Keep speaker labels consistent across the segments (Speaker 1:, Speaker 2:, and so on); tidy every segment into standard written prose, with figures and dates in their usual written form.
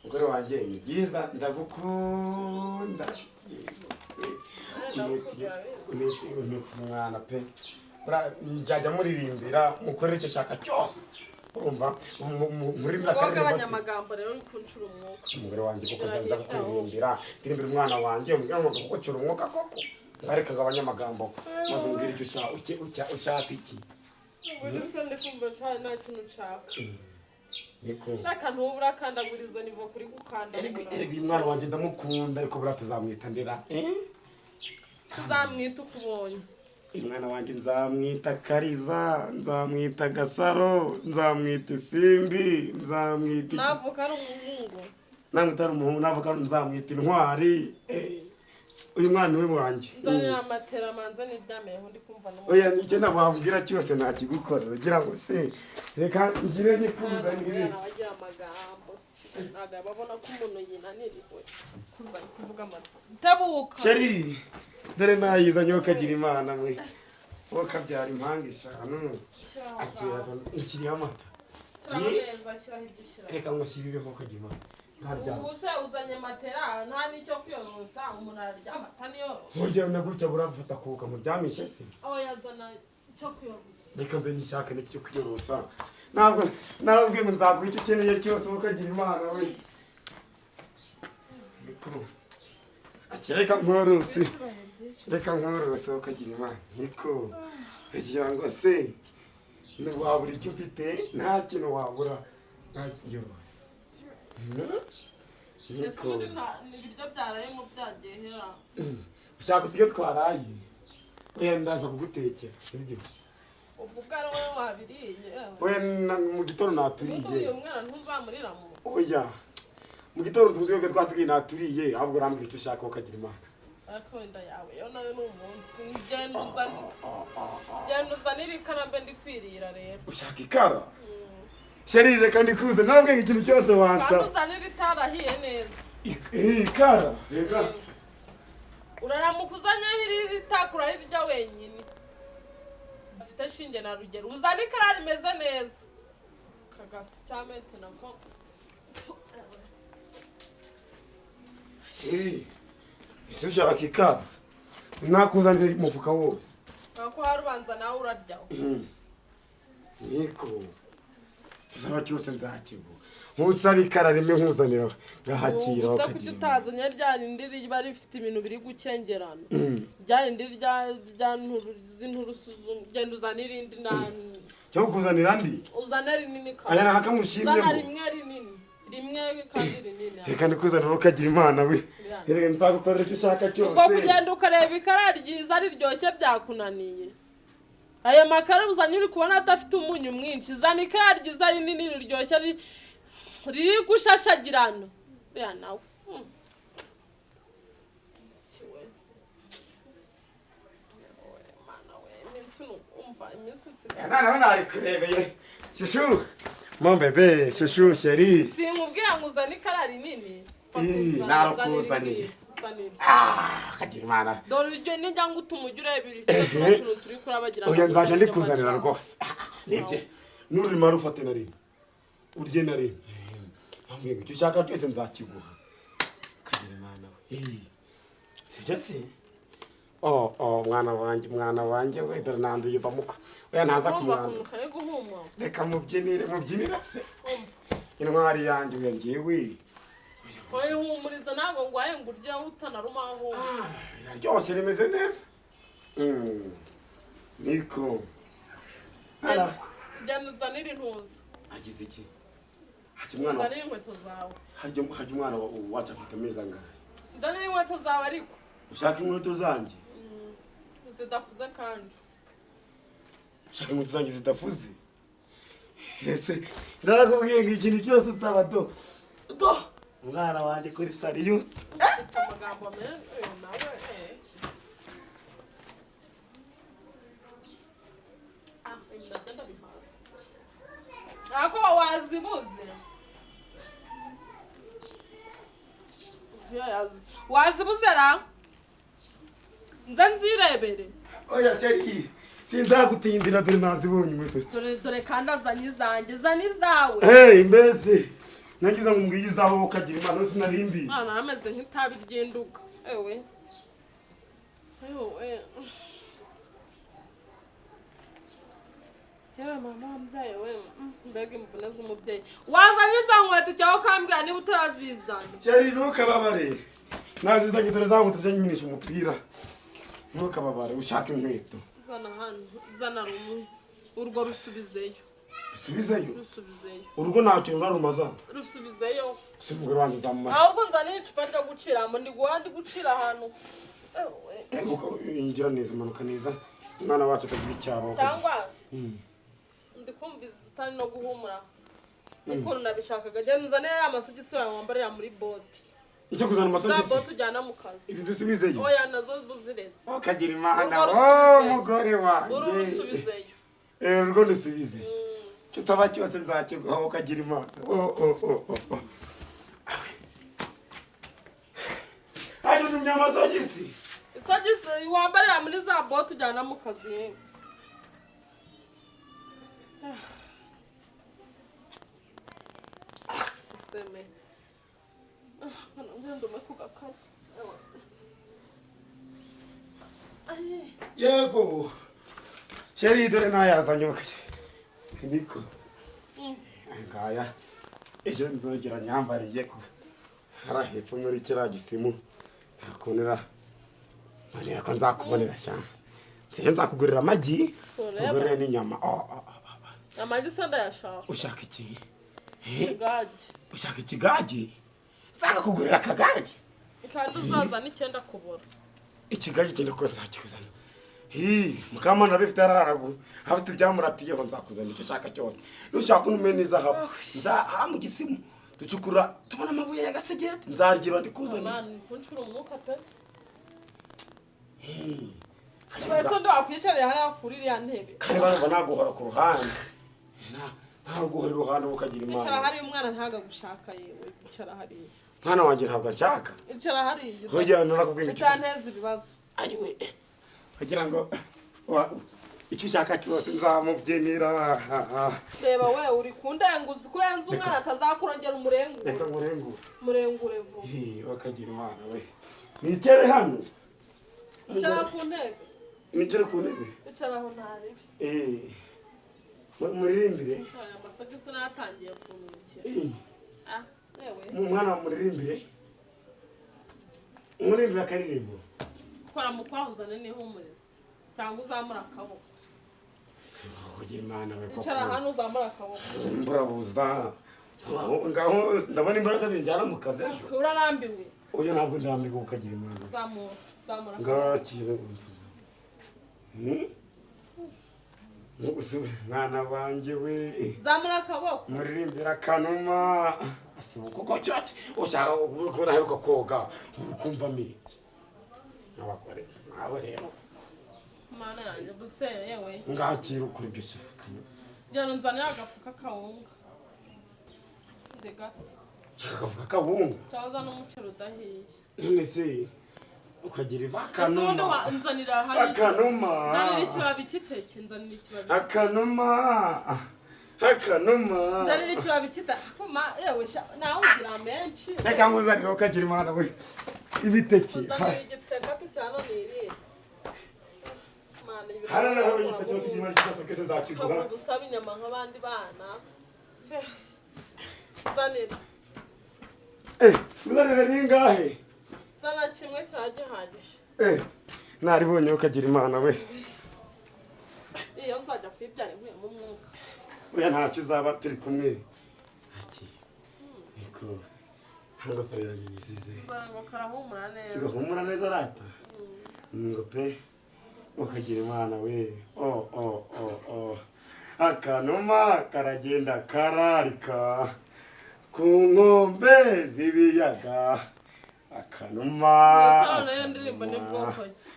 Speaker 1: Mugore wanjye, ni byiza, ndagukunda. Uniti umwana pe. Njyajya muririmbira, mukorera icyo ushaka cyose, urumva? Muririmbira
Speaker 2: Wowe
Speaker 1: akaririmbo se.
Speaker 2: ugabanya amagambo rero, uri kunshura umwuka.
Speaker 1: Umugore wanjye koko, nzaza kukuririmbira, ndirimbira umwana wanjye, umubwira ngo kugucura umwuka koko, ngareka ngabanye amagambo maze umbwire icyo ushaka, ushaka iki?
Speaker 2: Ubundi se ndi kumva nta kintu nshaka.
Speaker 1: Niko.
Speaker 2: N'akantu uba urakandagura izo nivo kuri gukandagura.
Speaker 1: Erega uyu mwana wanjye ndamukunda, ariko buriya tuzamwita ndera, eh?
Speaker 2: Tuzamwita uko ubonye.
Speaker 1: Uyu mwana wanjye nzamwita Kariza, nzamwita Gasaro, nzamwita Isimbi, nzamwita iki?
Speaker 2: Navuka ari umuhungu?
Speaker 1: Namwita ari umuhungu, navuga nzamwita Intwari. Uyu mwana we wanjye.
Speaker 2: Nzanira amatera manza niryamiyeho, ndi kumva n'umutwe.
Speaker 1: Oya, nicyo nababwira cyose nakigukorera, ugira ngo se reka ngire nyikuzanire.
Speaker 2: Nawe agira amagambo si ntabwo aba abona ko umuntu yinaniriwe kuza ari kuvuga amata tebuka.
Speaker 1: Chérie, dore nayizanye, wowe kagira Imana mwe, wowe kabyara impanga 5.
Speaker 2: Shyiraho.
Speaker 1: Akira.
Speaker 2: Ngaho.
Speaker 1: Nshyiriyeho amata.
Speaker 2: Shyiraho neza, shyiraho ibyo ushyiraho.
Speaker 1: Reka mushyirireho, kagira Imana, ntaryama.
Speaker 2: Ubu se uzanye matera nta n'icyo kwiyorosa, umuntu araryama ataniyorosa?
Speaker 1: Nkurya na gutya burafata kuka muryamishe se.
Speaker 2: Aho yazana icyo kwiyorosa.
Speaker 1: Reka nze nyishake n'icyo cyo kwiyorosa. Ntabwo narabwiye ngo nzaguha icyo ukeneye cyose, wowe ukagira Imana we. Niko. Akira, reka nkorose, reka nkorose, wowe ukagira Imana. Niko, kugira ngo se ntiwabura icyo ufite, nta kintu wabura, nta yorose.
Speaker 2: Ese
Speaker 1: Niko.
Speaker 2: ubundi ni ibiryo byarayemo byagiye hera?
Speaker 1: Ushaka uturyo twaraye? Oya, ndaza kugutekera, sibyo?
Speaker 2: Ubwo ubwo ari wowe wabiriye.
Speaker 1: Oya, mu gitondo
Speaker 2: Ubundi
Speaker 1: naturiye.
Speaker 2: uyu mwana ntuzamuriramo?
Speaker 1: Oya, mu gitondo tuzi twasigaye naturiye, ahubwo urambwira icyo ushaka, ukagira Imana.
Speaker 2: Ariko wenda yawe yo nayo ni umunsi, genda unzane, genda unzanire ikara mbe ndi kwirira rero.
Speaker 1: Ushaka ikara? Chérie, reka ndikuze, narabwiye ngo ikintu cyose
Speaker 2: Kandi
Speaker 1: wansaba.
Speaker 2: uzanire itarahiye neza.
Speaker 1: Ikara reka.
Speaker 2: Uraramuka uzanyeho iri itakura rirya wenyine ufite shinge na rugero, uzane ikara rimeze neza kagasi cyamente nako.
Speaker 1: Ese ushaka ikara? Nakuzanira umufuka wose.
Speaker 2: Ko hari ubanza nawe uraryaho.
Speaker 1: Niko, usaba cyose nzakiguha, nkusaba ikara rimwe nkuzanira ngahakira.
Speaker 2: Gusa kuki
Speaker 1: ukagira Imana.
Speaker 2: Utazanye rya rindi riba rifite ibintu biri gukengerana, rya rindi rya z'inturusu, genda uzane irindi na
Speaker 1: Cyo kuzanira andi?
Speaker 2: Uzane rinini kandi.
Speaker 1: Aya nakamushimyemo.
Speaker 2: Uzana rimwe rinini, rimwe kandi rinini.
Speaker 1: Reka ndikuzanira, ukagira Imana we. Reka nzagukorera icyo ushaka cyose.
Speaker 2: Ubwo kugenda ukareba ikara ryiza riryoshye byakunaniye, ayo makara uzanye uri kubona adafite umunyu mwinshi. Zana ikara ryiza rinini riryoshye riri gushashagirana uriya nawe. Si we. Yewe, Mana we, iminsi ni umva iminsi nsigaye.
Speaker 1: Noneho narikurebeye, chouchou, mon bébé, chouchou, chérie.
Speaker 2: Sinkubwira ngo uzane ikara rinini? Fata.
Speaker 1: Ih,
Speaker 2: uzane,
Speaker 1: narakuzaniye.
Speaker 2: uzane irindi, uzane iryo.
Speaker 1: Ah, kagira Imana.
Speaker 2: Dore iryo nijya ngo utuma ujya ureba irifite tuno tuntu turi kurabagira.
Speaker 1: Oya, nzajya ndikuzanira rwose. Ah, nibye nurumara ufate na rimwe urye na rimwe. Bambwiye ngo icyo ushaka cyose nzakiguha, kagira Imana we. Eh, sibyo se? Oh, mwana wanjye, mwana wanjye we, dore nanduye bamuka. Oya, ntaza
Speaker 2: Urumva
Speaker 1: kumwandura.
Speaker 2: ukuntu kari guhumura?
Speaker 1: Reka mubyinire, mubyinire se.
Speaker 2: Umva.
Speaker 1: Intwari yanjye, oya, ngewe.
Speaker 2: Oya, ihumuriza, ntabwo ngwaye ngo urye utanarumaho ahumura.
Speaker 1: Biraryoshye, rimeze neza. Niko.
Speaker 2: Genda uzanire intuza.
Speaker 1: Agize iki? Harya umwana
Speaker 2: Uzanire inkweto zawe.
Speaker 1: Harya umwana wacu afite amezi angahe?
Speaker 2: Uzanire inkweto zawe ariko.
Speaker 1: Ushaka inkweto zanjye?
Speaker 2: Zidafuze kandi.
Speaker 1: Ushaka inkweto zanjye zidafuze? Ese narakubwiye ngo ikintu cyose unsaba, do do, umwana wanjye kuri sariyuti.
Speaker 2: Ufite amagambo menshi uyu nawe, eh. Ah, ibi nabyo ndabihaza ariko wazibuze. Wazibuze ra, nze nzirebere.
Speaker 1: Oya chérie, sinzagutindira, dore nazibonye inkweto.
Speaker 2: Dore dore, kandi azanye izanjye, zana izawe.
Speaker 1: Hey, mbese Nagize ngo mbwiye izaho ukagira Imana, sinarimbiye.
Speaker 2: Mwana ameze nk'itabi ry'induga. Ewe ewe, yewe mama wambyaye we, mbega imvune z'umubyeyi! Wazanye iza nkweto cyangwa ukambwira niba utarazizana?
Speaker 1: Chéri, ntukababare, nazizanye. Dore za nkweto nyinisha umupira. Ntukababare, ushaka inkweto?
Speaker 2: Zana hano, zana rumwe, urwo rusubizeyo.
Speaker 1: Usubizeyo?
Speaker 2: Rusubizeyo.
Speaker 1: Urugo ntacyo rurarumaza.
Speaker 2: Rusubizeyo.
Speaker 1: Si umugore wanjye nzamumara.
Speaker 2: Ahubwo nzanira icupa ryo guciramo, ndi guha, ndi gucira ahantu. Ewe.
Speaker 1: Ingira neza, imanuka neza, umwana wacu atagira icyaba.
Speaker 2: Cyangwa ndi kumva izi zitari no guhumura ukuntu nabishakaga. Genda uzanire ya masogisi wawe wambarira muri bote.
Speaker 1: Icyo kuzana
Speaker 2: Za
Speaker 1: amasogisi?
Speaker 2: bote ujyana mu kazi.
Speaker 1: Izi zisubizeyo?
Speaker 2: Oya, nazo uziretse.
Speaker 1: Ukagira Imana.
Speaker 2: Urwo
Speaker 1: Oh,
Speaker 2: rusubizeyo.
Speaker 1: mugore
Speaker 2: Uru
Speaker 1: wanjye.
Speaker 2: rusubizeyo.
Speaker 1: Eh, urwo ndusubize. Icyo utaba cyose nzakiguha, ukagira Imana. Oh, oh, oh, oh, oh. Hanyuma untumye amasogisi?
Speaker 2: Isogisi wambarira muri za bote ujyana mu kazi, yewe. Ah, siseme. Ah, ngenda ndume ku gakayi. Ewe. Aye.
Speaker 1: Yego chéri, dore nayazanye. Niko ngaya, ejo nzogera nyambare ngiye ku hariya hepfo muri kiriya gisimu. Ntakubonera mbonera ko nzakubonera cyane. Ejo nzakugurira amagi.
Speaker 2: Ureba.
Speaker 1: Nkugurire n'inyama. Oh, oh, oh, oh.
Speaker 2: Amagi se ndayashaka?
Speaker 1: Ushaka iki?
Speaker 2: Ikigage.
Speaker 1: Ushaka ikigage? Nzakakugurira akagage.
Speaker 2: Kandi uzaza n'icyenda kubora.
Speaker 1: Ikigage cyenda ko nzakikuzana. Hi, Mukamana bifite araragu afite ibyamuratiyeho. Nzakuzana icyo ushaka cyose. Nushaka unume n'izahabu, nza hara mu gisimu ducukura tubona amabuye y'agasegereti, nzaryiba ndikuzanira.
Speaker 2: Mani, kunshura umwuka pe.
Speaker 1: Hi.
Speaker 2: Wese ndi wakwicariye hariya kuri iriya ntebe.
Speaker 1: Kandi barumva naguhora ku ruhande, naguhora iruhande, ukagira
Speaker 2: Icara
Speaker 1: Imana.
Speaker 2: hariya, umwana ntagagushaka. Yewe, icara hariya.
Speaker 1: Mwana wanjye ntabwo anshaka.
Speaker 2: Icara hariya.
Speaker 1: Hoya, narakubwiye ngo icyo ushaka-
Speaker 2: Utanteza ibibazo.
Speaker 1: Ayiwe, kugira ngo icyo ushaka cyose nzamubyinira.
Speaker 2: Reba we, uri kundenguza kurenza umwana atazakurongera umurengure.
Speaker 1: Reka nkurengure.
Speaker 2: Murengure vuba.
Speaker 1: Hi, bakagira Imana we. Nicare hano?
Speaker 2: Icara ku ntebe.
Speaker 1: Nicare ku ntebe?
Speaker 2: Icara aho, ntaribi.
Speaker 1: Eh, muririmbire.
Speaker 2: Aya masogisi natangiye kunukira.
Speaker 1: Eh,
Speaker 2: Ah, yewe.
Speaker 1: Mwana muririmbire, muririmbire akaririmbo.
Speaker 2: Kora mu kwahuzane n'ihumuriza cyangwa uzamura akaboko.
Speaker 1: Kugira Imana we koko.
Speaker 2: Icara hano uzamura akaboko.
Speaker 1: Mburabuza ngaho, ndabona imbaraga zinjyana mu kazi ejo.
Speaker 2: Urarambiwe?
Speaker 1: Oya, ntabwo ndambiwe, ukagira Imana.
Speaker 2: Zamura, zamura akaboko.
Speaker 1: Ngakira. Mwana wanjye we.
Speaker 2: Zamura akaboko.
Speaker 1: Muririmbira akanuma. Kuko cyoke ushaka ko naheruka koga, ukumva miki n'abagore nawe rero.
Speaker 2: Mana yanjye buse, yewe.
Speaker 1: Ngakira, ukora ibyo ushaka.
Speaker 2: Genda unzanire agafuka kawunga ndi gato.
Speaker 1: Ushaka agafuka kawunga?
Speaker 2: Cyangwa uzane umuceri udahiye.
Speaker 1: None se ukagira
Speaker 2: Ese ubundi
Speaker 1: akanuma?
Speaker 2: Nzanira hari
Speaker 1: Akanuma.
Speaker 2: Nzanira ikibabi cy'iteke, nzanira ikibabi.
Speaker 1: Akanuma, akanuma.
Speaker 2: Nzanira ikibabi cy'iteke yewe sha, nawe ugira menshi.
Speaker 1: Reka nkuzanire, ukagira Imana we, ibiteke.
Speaker 2: Nzanira igiteke cya none irire. Mana, ibi
Speaker 1: Hano naho igiteke, ukagira Imana, igiteke se nzakiguha.
Speaker 2: Ntabwo gusaba inyama nk'abandi bana. Nzanira.
Speaker 1: Eh, uzanire bingahe?
Speaker 2: Zana kimwe cyaba gihagije.
Speaker 1: Eh, naribonye, ukagira Imana we.
Speaker 2: Iyo nzajya kuyibyara inkuyemo umwuka.
Speaker 1: Oya, ntacyo uzaba, turi kumwe. Aki niko, nta ngofero yanjye yisize.
Speaker 2: Mbona ngo karahumura neza.
Speaker 1: Sigahumura neza rata ngo pe, ukagira Imana we. Oh, oh, oh, oh, akanuma karagenda kararika ku nkombe z'ibiyaga, akanuma.
Speaker 2: Mbese noneho iyo ndirimbo ni bwoko ki?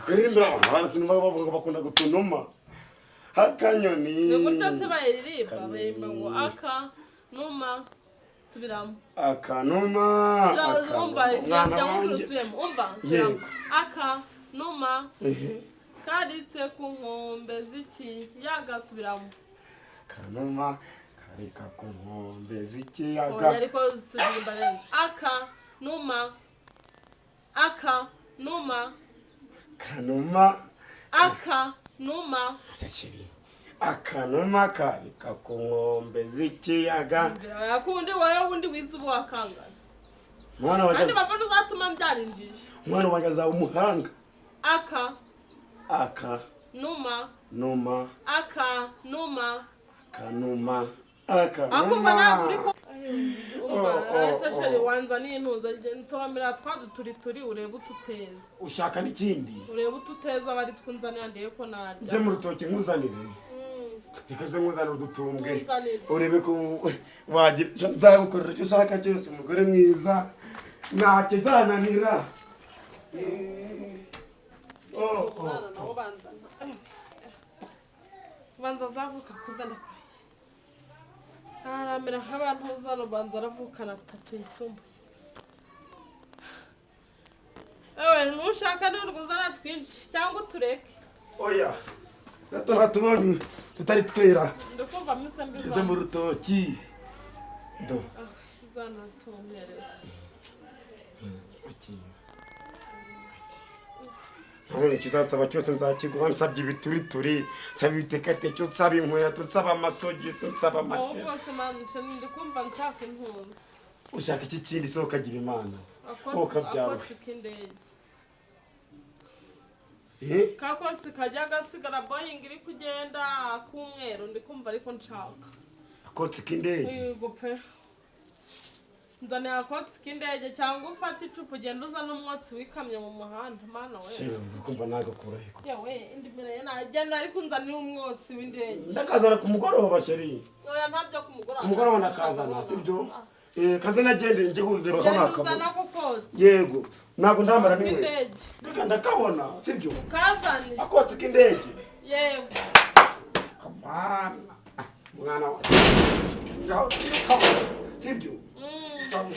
Speaker 1: Kuririmbira abantu bazi bavuga ngo bakunda gutunuma akanyoni.
Speaker 2: Ni gutya se bayiririmba?
Speaker 1: Akanyoni.
Speaker 2: Bayimba ngo aka numa, subiramo.
Speaker 1: Akanuma.
Speaker 2: Umva.
Speaker 1: Akanuma, mwana
Speaker 2: Jya
Speaker 1: wanjye.
Speaker 2: usubiremo, umva, subiramo.
Speaker 1: Yego.
Speaker 2: Aka numa
Speaker 1: Ehe.
Speaker 2: karitse ku nkombe z'ikiyaga, subiramo.
Speaker 1: Akanuma. Karika ku nkombe z'ikiyaga.
Speaker 2: Oya, ariko suririmba neza. Aka numa, aka numa.
Speaker 1: Kanuma.
Speaker 2: Aka numa.
Speaker 1: Ese chérie, akanuma karika ku nkombe z'ikiyaga.
Speaker 2: Kundi wowe wundi wize ubu wakangana.
Speaker 1: Mwana wanjye
Speaker 2: Kandi papa, ntuzatuma mbyara injiji.
Speaker 1: Umwana wanjye azaba umuhanga.
Speaker 2: Aka
Speaker 1: Aka
Speaker 2: numa.
Speaker 1: numa.
Speaker 2: Aka numa.
Speaker 1: Kanuma,
Speaker 2: Akumva ntabwo uri
Speaker 1: akanuma.
Speaker 2: ko umva.
Speaker 1: Oh, oh,
Speaker 2: Ese chérie,
Speaker 1: oh.
Speaker 2: wanza n'intuza nsoromera twa duturi turi, urebe ututeza.
Speaker 1: Ushaka n'ikindi?
Speaker 2: Urebe ututeza, aba ari twunzanira, ndebe ko narya.
Speaker 1: Njye mu rutoki nkuzanire? Reka nze nkuzanire udutumbwe.
Speaker 2: Nzanire.
Speaker 1: Urebe ko wagira. Nzagukorera icyo ushaka cyose, umugore mwiza, ntacyo izananira.
Speaker 2: Yesu, umwana nawe banza azavuka akuze, ndakurahiye, aramera nk'abantu uzana, ubanza aravukana atatu yisumbuye. Ewe, ntushaka nurwuzana twinshi cyangwa utureke.
Speaker 1: Oya, gato natubonye tutari twera.
Speaker 2: Ndikumva mise mbi.
Speaker 1: Ngeze mu rutoki do.
Speaker 2: Zana tumpereze.
Speaker 1: Akira, ntabonye ikizansaba cyose nzakiguha. Nsabye ibiturituri, nsaba ibitekateke, nsaba inkweto, nsaba amasogisi, nsaba
Speaker 2: Wowe
Speaker 1: amatera.
Speaker 2: Rwose mani, ndi kumva nshaka intuza.
Speaker 1: Ushaka iki kindi se? Ukagira Imana wowe ukabyara.
Speaker 2: Akotsi k'indege.
Speaker 1: Eh?
Speaker 2: Kakotsi kajya gasigara Boeing iri kugenda, k'umweru, ndi kumva ariko nshaka.
Speaker 1: Akotsi k'indege?
Speaker 2: Yego pe, nzaniye akotsi k'indege, cyangwa ufate icupa ugenda uzana umwotsi w'ikamyo mu muhanda, mana we.
Speaker 1: Chérie, kumva nagakura he?
Speaker 2: Yewe, indi mbere nagenda, ariko unzanira umwotsi w'indege.
Speaker 1: Ndakazana ku mugoroba, chérie.
Speaker 2: Oya, ntabyo ku mugoroba.
Speaker 1: Ku mugoroba ndakazana, sibyo? Eh, kaze nagende njye kureba ko
Speaker 2: Genda
Speaker 1: nakabona.
Speaker 2: uzana ako kotsi
Speaker 1: Yego, ntabwo ndambara n'inkweto.
Speaker 2: k'indege.
Speaker 1: Reka ndakabona, sibyo?
Speaker 2: Kazane.
Speaker 1: Akotsi k'indege.
Speaker 2: Yego.
Speaker 1: Kamana mwana wa ngaho, kabona, sibyo? Sawa.